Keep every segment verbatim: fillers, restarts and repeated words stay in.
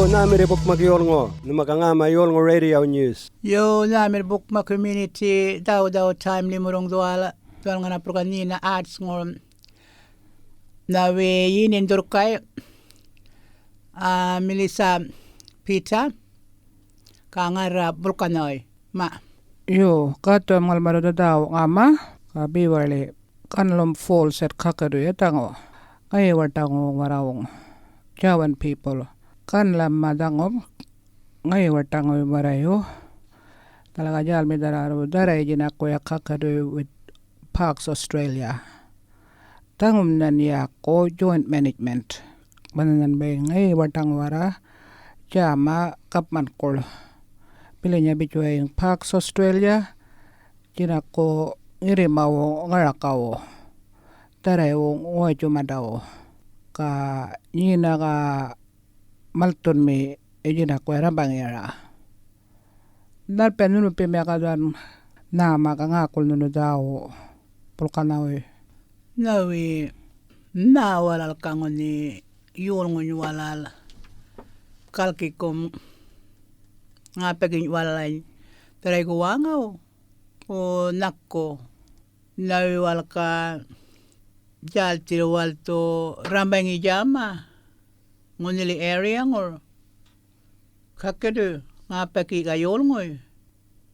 Nhämirri bukmak yolŋu, nhuma ga ŋäma yolŋu radio news. Yo, nhämirr bukmak community, dhaw-dhaw time limurruŋ dhuwal, dhuwal ŋanapurr ga nhina arts ŋur. Nhawiyyi yinin dhurrkay, ah, Melissa Peter, ga ŋarra bulkanhawuy, ma. Yo, gäthuwam ŋalmaru dhaw ŋäma, ga Beverly, Kanlum Falls at Kakadu ya dhaŋu. Ŋayi warr dhaŋu warrawuŋ. Jawan people. Kanlama dhaŋum. Ŋayi warr dhaŋu warrayu. Dhanal ga djälmi dharrarru dharrayyi nakku ya Kakadu with Parks Australia. Dhaŋum nhan yäku joint management. Banha nhan bayiŋ ŋayi warr dhaŋu warra djäma gapmankuḻ. Bilanya bitjuwayiŋ Parks Australia, djinaku ŋirrimawu ŋarakawu, dharrayu ŋuwatjumadawu, ga nyina ga malthunmi djinaku rrambaŋiyara. Nhalpiyan nhunupim yaka dhuwan nhäma ga ŋäkul nhunu dhäwu bulkanhawuy? Nhäwi, nhä walal ga ŋunhi yolŋuny walal galkikum ŋäpakiny walalany dharraygu wäŋaw, o nhakku, nhäwi walal ga djälthirr walal dhu rrambaŋi djäma ŋunhili area ŋur. Kakadu ŋäpaki ga yolŋuy,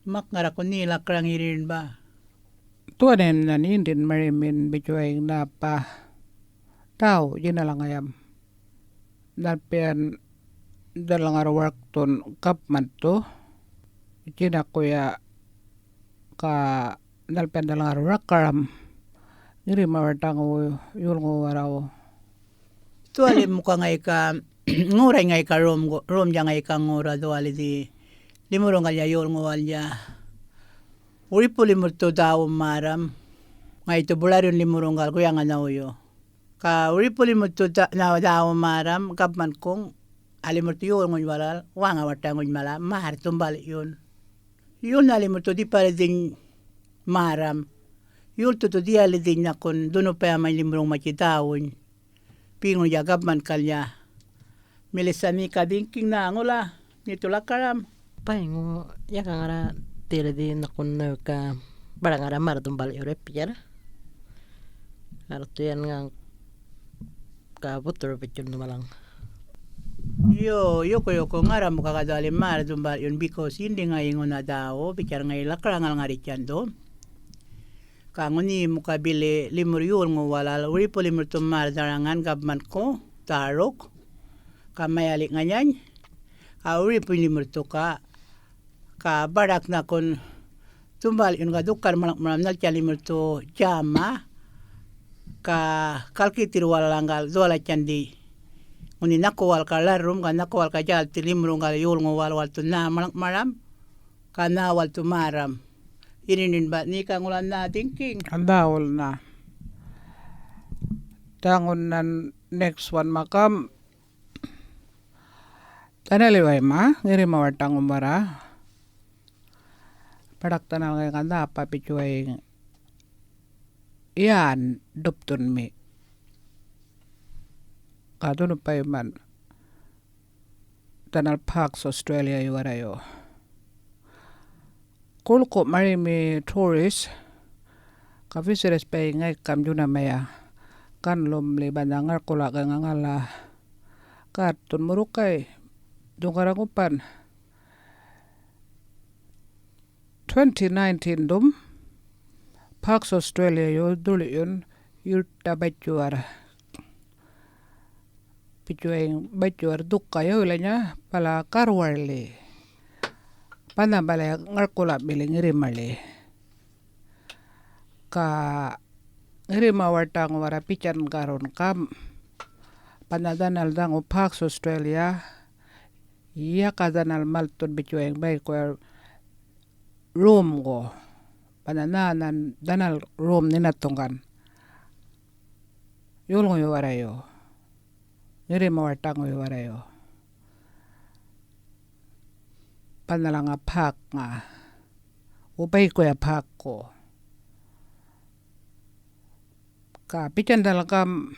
mak ŋarraku nhe lakaraŋ yirrin ba. Dhuwaniyin nhan yindin marimin bitjuwayiŋ nhäpa, dhäw djinalaŋayam. Nhalpiyan dhanal ŋarru warkthun gapmanthu djinakuya, ga nhalpiyan dhanal ŋarru rakaram ŋirrima warr dhaŋuwu yolŋuwu warrawu. Dhuwali muka ŋayi ga ŋurrany ŋayi ga rom-, romdja ŋayi ga ŋurra dhuwalidhi limurruŋgalnydja yolŋuwalnydja. Wiripu limurr dhu dhäwum märram, ŋayi dhu bularryun limurruŋgal guyaŋanhawuyu. Ga wiripu limurr dhu dha-, nhä dhäwum märram gapmankuŋ, ga limurr dhu yolŋuny walal wäŋa-waṯaŋuny mala märr dhumbaliyun. Yolnha limurr dhu dhipalidhiny märram, yolthu dhu dhiyalidhiny nhakun dhunupayamany limurruŋ matji dhäwuny. Beŋurnydja gapmankalnydja. Melissa, nhe ga dhiŋkiŋ nhä ŋula, nhe dhu lakaram? Bäyŋu yaka ŋarra dhiyalidhi nhakun nhawika baraŋarra märr dhumbaliyurr bitjarr. Ŋarrthu yan ŋa-, ga buthuru bitjun dhumalaŋ. Yo, yuku-yuku ŋarra muka ga dhuwali märr dhumbaliyun, because yindi ŋayi ŋunha dhäwu, bitjarr ŋayi lakaraŋal ŋarritjan dhu. Ga ŋunhi muka bili limurr yolŋu walal, wiripu limurr dhu märr dharaŋan gapmanku dhäruk, ga mayaliꞌ ŋanyany, ga wiripuny limurr dhu ga, ga baḏak nhakun dhumbaliyun ga dhukarr maḻŋꞌmaram nhaltjan limurr dhu djäma, ga galkithirr walalaŋgal dhuwaltjandhi. Ŋunhi nhaku walal ga ḻarrum, ga nhaku walal ga djälthirr limurruŋgal yolŋu walal, walal dhu nhä maḻŋꞌmaram, ga nhä walal dhu märram. Yirriṉin ba nhe ga ŋula nhä dhiŋkiŋ? Dhäwulnha. Dhaŋun nhan next one makam. Dhanaliwayma ŋirrima-waṯaŋum warra. Baḏak dhanal ŋayi ga nhäpa bitjuwayiŋ yän ḏupthunmi. Ga dhunupayuman dhanal Parks Australia-yu warrayu. Guḻkuꞌ marimi tourist, ga fisheries bay ŋaykam djunamaya, ganlumli banha ŋarkula gayŋa ŋala. Gattun murrukay, dhuŋgarra gupan. Twenty nineteen-dhum, Parks Australia-yu dhuḻyun yurrta batjuwarr. Bitjuwayiŋ batjuwarr dhuka yawlanya bala garrwarli. Banha bala ŋarkula bili ŋirrimaḻi. Ga ŋirrima-waṯaŋu warra bitjan garrun gamꞌ. Banha dhanal dhaŋu Parks Australia, yaka dhanal malthun bitjuwayiŋ bayikuya romgu, banha nhänhan dhanal rom nhinathuŋgan. Yolŋuyu warrayu, ŋirrima-waṯaŋuyu warrayu. Banhalaŋa päkŋa, wo bayikuya päkku. Ga bitjan dhanal gamꞌ,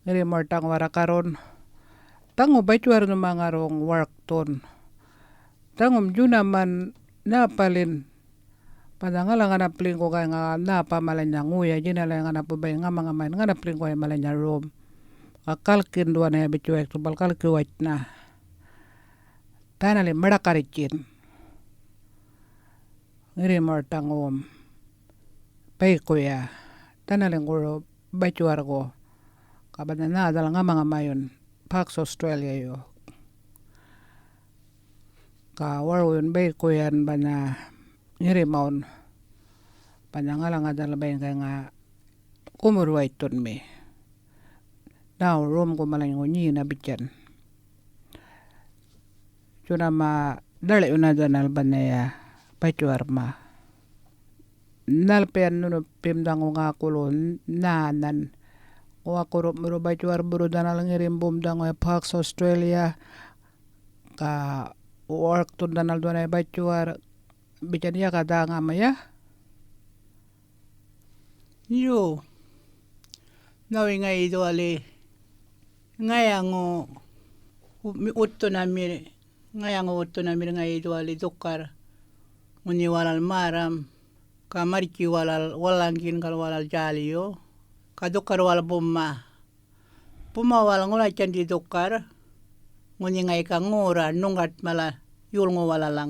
ŋirrima-waṯaŋu warra garrun, dhaŋu batjiwarr nhuma ŋarruŋ warkthun. Dhaŋum djunaman nhäpalin, banha ŋala ŋanapiliŋgu gayŋa nhäpa malany ŋuya djinalaya ŋanapu bayiŋ ŋamaŋamayin ŋanapiliŋguway malanya rom. Ga galkin dhuwanaya bitjuwayik thupal galki watjnha. Dhanali maḏakarritjin ŋirrimawarr dhaŋuwum bayikuya dhanaliŋguru batjiwarrgu, ga banha nhä dhanal ŋamaŋamayun Parks Australia-yu. Ga warwuyun bayikuyan banha ŋirrimawun, banha ŋala ŋadhanal bayiŋ gayŋa gumurr-waythunmi. Nhäw romgu malanyŋu nyena bitjan. Djunama dhaḻiwuna dhanal banhaya batjiwarrma. Nhalpiyan nhunupim dhaŋu ŋäkulu nhänhan. Ŋuwakurru murru batjiwarr burru dhanal ŋirrimbum dhaŋuya Parks Australia. Ga warkthun dhanal dhuwanaya batjiwarr bitjan yaka dhäŋamu, ya? Yo. Nhäwi ŋayi dhuwali ŋayaŋu wutthunamir, ŋayaŋu wutthunamir ŋayi dhuwali dhukar ŋunhi walal märram, ga marrtji walal walaŋgin gal walal djäliyu, ga dhukar wal buma. Buma wal ŋula djandi dhukar, ŋunhi ŋayi ga ŋorra nuŋgaṭ mala yolŋu walalaŋ.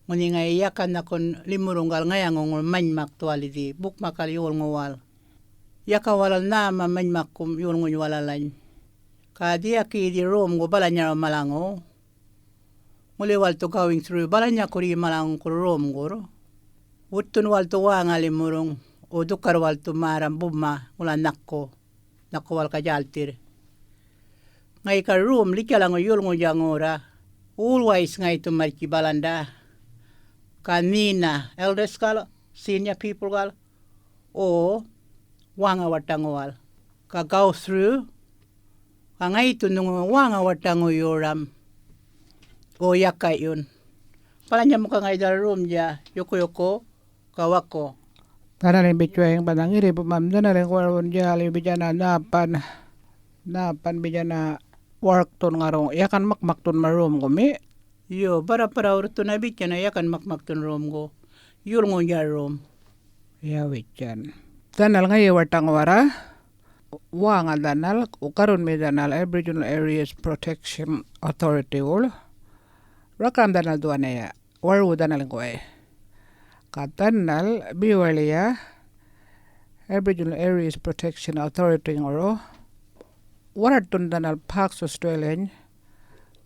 Ŋunhi ŋayi yaka nhakun limurruŋgal ŋayaŋuŋur manymak dhuwalidhi bukmakal yolŋu wal. Yaka walal nhäma manymakkum yolŋuny walalany. Ga dhiyakiyidhi romgu balanyaraw malaŋu. Ŋuli walthu going through balanyakurryi malaŋukur romgur. Wutthun walthu wäŋalimurruŋ, o dhukar walthu märram buma ŋula nhakku, nhakku walal ga djälthirr. Ŋayi ga rom ḻitjalaŋu yolŋuynydja ŋorra, always ŋaythu marrtji balanda. Ga nhina, elders gal, senior people gal, o wäŋa-waṯaŋuwal, ga go through, ga ŋaythu nhuŋu wäŋa-waṯaŋu yoram, o yakayun. Balanya muka ŋayi dhanal romdja yukuyuku, ga waku. Dhanaliŋ bitjuwayiŋ banha ŋirribumam dhanaliŋ warwun djälyu bitjana nhäpan, nhäpan bitjana warkthun ŋarru yakan makmakthunma romgumi. Yo, barra-barra wurrthuna bitjana yakan makmakthun romgu, yolŋuynydja rom. Ya witjan. Dhanal ŋayi waṯaŋu warra wäŋa dhanal, garrunmi dhanal Aboriginal Areas Protection Authority-wul. Rakaram dhanal dhuwanaya warwu dhanaliŋguway. Ga dhanal bewaḻiya Aboriginal Areas Protection Authority-ŋuru warraṯthun dhanal Parks Australia-ny,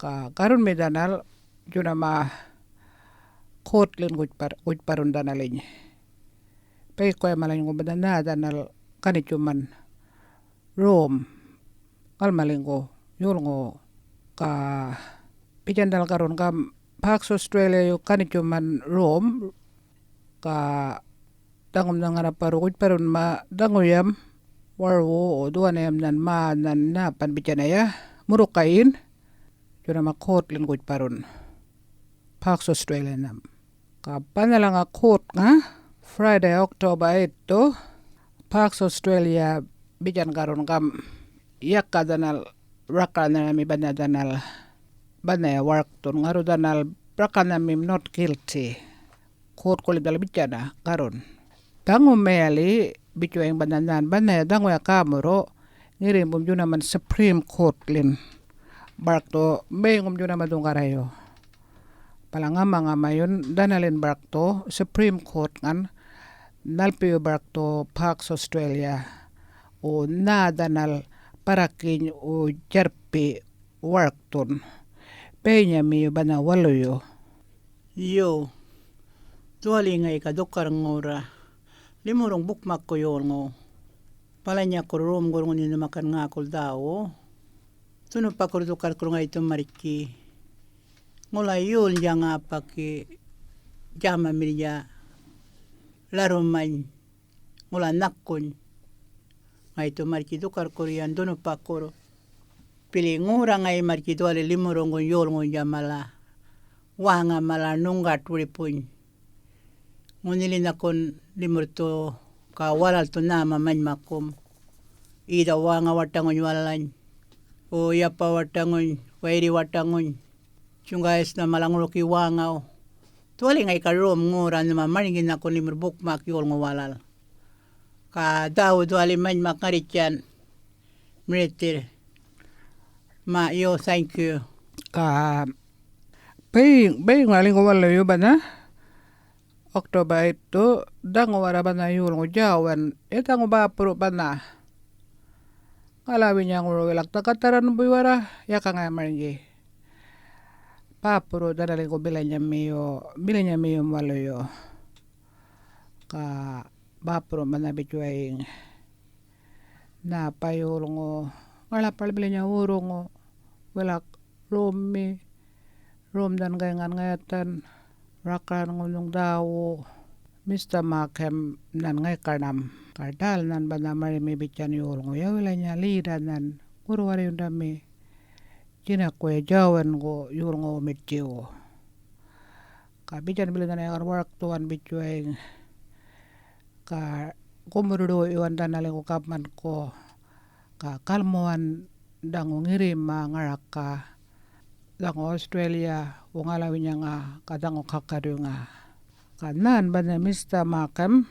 ga garrunmi dhanal djunama court-lin gutjparr-, gutjparrun dhanaliny. Bayikuya malany ŋu banha nhä dhanal ganitjuman rom ŋalmaliŋgu yolŋu, ga bitjan dhanal garrun gam Parks Australia-yu ganitjuman rom, ga dhaŋum nhan ŋanaparru gutjparrunma dhaŋuyam warwu, dhuwaniyam nhan mä nhan nhäpan bitjanaya murrukayin, djunama court-lin gutjparrun Parks Australia-nham. Ga banhalaŋa court-ŋa Friday, October eighth-thu, Parks Australia bitjan garrun gam yaka dhanal rakaranharami banha dhanal, banhaya warkthun ŋarru dhanal rakaranhamim not guilty. Court-ku lim dhanal bitjana garrun. Dhaŋu mayali bitjuwayiŋ banha nhan banhaya dhaŋuya gämurru ŋirrimbum djunaman Supreme Court-lin barkthu, mayŋum djunama dhuŋgarrayu. Bala ŋamaŋamayun dhanalin barkthu Supreme Court-ŋan nhalpiyu barkthu Parks Australia, o nhä dhanal barrakiny, o djarrpi warkthun. Banyamiyu banha waluyu. Yo, dhuwali ŋayi ga dhukar ŋurra limurruŋ bukmakku yolŋu. Balanyakurr romgur ŋunhi nhuma gan ŋäkul dhäwu. Dhunupakurr dhukarrkurr ŋaythu marrtji. Ŋula yolnydja ŋäpaki djämamirrnydja ḻarrumany ŋula nhakuny. Ŋaythu marrtji dhukarrkurr yan dhunupakurr. Bili ŋurra ŋayi marrtji dhuwali limurruŋguny yolŋuynydja mala, wäŋa mala nuŋgaṭ wiripuny. Ŋunhili nhakun limurr thu ga walal thu nhäma manymakkum, ida wäŋa-waṭaŋuny walalany. Yapa waṭaŋuny, Wairi waṭaŋuny, Djuŋgayisnha mala ŋuruki wäŋaw. Dhuwali ŋayi ga rom ŋurra nhuma marŋgi nhakun limurr bukmak yolŋu walal. Ga dhäwu dhuwali manymak ŋarritjan mirithirr. Ma, yo, thank you. Ga bayiŋ, bayiŋ ŋayi ŋuwaluyu banha October eighth-u, dhaŋu warra banha yolŋu djäwan, ya dhaŋu bäpurru banha. Ŋala winya ŋuru wilak dhakatharran buy warra, yaka ŋaya marŋgi. Bäpurru dhanaliŋgu bilanyamiyu, bilanyamiyum waluyu. Ga bäpurru banha bitjuwayiŋ. Nhäpa yolŋu, ŋaḻapaḻ bilanya wurruŋu, wilak rommi, rom dhan gayŋan ŋayathan, rakaran ŋunhuŋ dhäwu, Mister Markham nhan ŋaykaṉam, ga ḏäl nhan banha marimi bitjan yolŋu, ya wilanya lida nhan, gurruwarryundami, djinakuya djäwangu yolŋuwu mitjiwu. Ga bitjan bili nhan yakan warkthuwan bitjuwayiŋ, ga gumurr-ḏoy'yuwan dhanaliŋgu gapmanku, ga galmuwan dhaŋu ŋirrima ŋaraka, dhaŋu Australia-wu ŋala winyanga, ga dhaŋu kakaduyŋa. Ga nhan banha Mister Markham,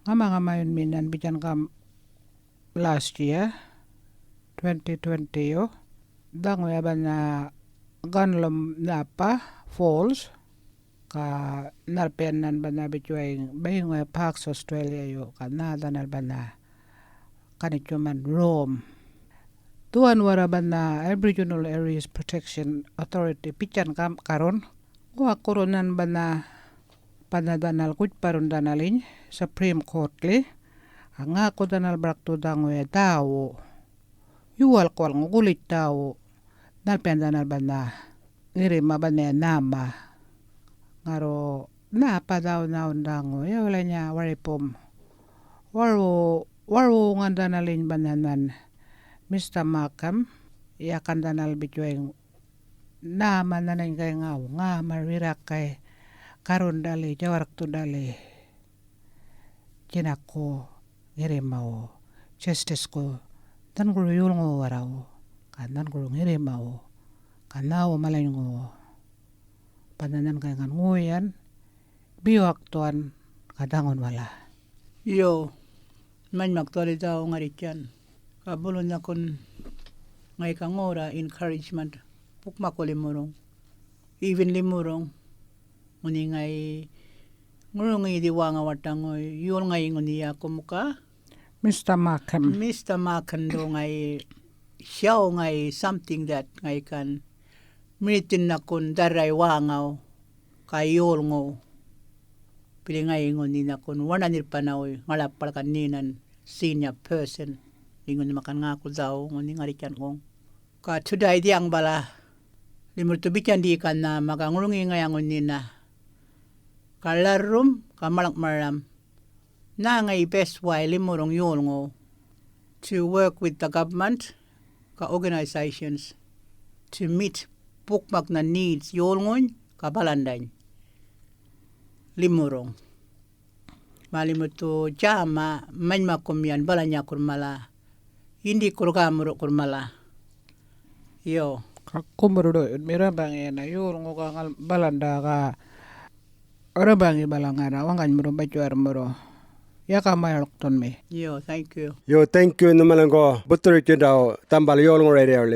ŋama-ŋamayunmi nhan bitjan gam last year, twenty twenty-yu, dhaŋuya banha ganlum nhäpa Falls, ga nhalpiyan nhan banha bitjuwayiŋ bayiŋuya Parks Australia-yu, ga nhä dhanal banha ganitjuman rom. Dhuwan warra banha Aboriginal Areas Protection Authority bitjan gam-, garrun, ŋuwakurru nhan banha, banha dhanal gutjparrun dhanaliny Supreme Court-li, ga ŋäku dhanal barkthu dhaŋuya dhäwu. Yuwalk walŋu gulitj dhäwu, nhalpiyan dhanal banha ŋirrima banhaya nhäma. Ŋarru nhäpa dhäwu-, nhäwun dhaŋu, ya wilanya waripum. Warwu, warwuŋan dhanaliny banha nhan Mister Markham, yakan dhanal bitjuwayiŋ nhäma nhanany gayŋa ŋäma rirrakay garrundali, djawarrkthundali, djinakku ŋirrimawu, justice-ku, nhanguruy yolŋuwu warrawu, ga nhanguruy ŋirrimawu, ga nhäwu malanyŋuwu, banha nhan gayŋan ŋoyan, biwakthuwan, ga dhaŋun mala. Yo, manymak dhuwali dhäwu ŋarritjan, ga bulu nhakun ŋayi ga ŋurra encouragement, bukmakku limurruŋ, even limurruŋ, ŋunhi ŋayi ŋuruŋiyi dhi wäŋa waṭaŋuy, yol ŋayi ŋunhi yäku muka Mister Markham. Mister Markham dhu ŋayi, shaw ŋayi something that ŋayi gan mirithin nhakun dharray wäŋaw, ga yolŋuw. Bili ŋayi ŋunhi nhakun waṉanhirrpanawuy ŋaḻapaḻ gan nyenan senior person, ŋunhi makan ŋäku dhäwu ŋunhi ŋarritjankuŋ. Ga today dhiyaŋ bala, limurr dhu bitjan dhi gan nhäma, ga ŋuruŋiyi ŋaya ŋunhina, ga ḻarrrum, ga maḻŋ'maram. Nhä ŋayi best way limurruŋ yolŋuw to work with the government, ga organisations to meet bukmaknha needs yolŋuny, ga balandany limurruŋ. Malimu dhu djäma manymakkum yan balanyakurr mala, yindikurr gämurrukurr mala. Yo. Ga gumurr-ḏoy'yunmi rrambaŋi yana yolŋu ga ŋal-, balanda ga rrambaŋi bala ŋarra waŋganymurru batjiwarrmurru. Yaka mayalkthunmi. Yo, thank you. Yo, thank you, nhumalaŋgu buthurutjindaw dhambal yolŋu rarryawḻi.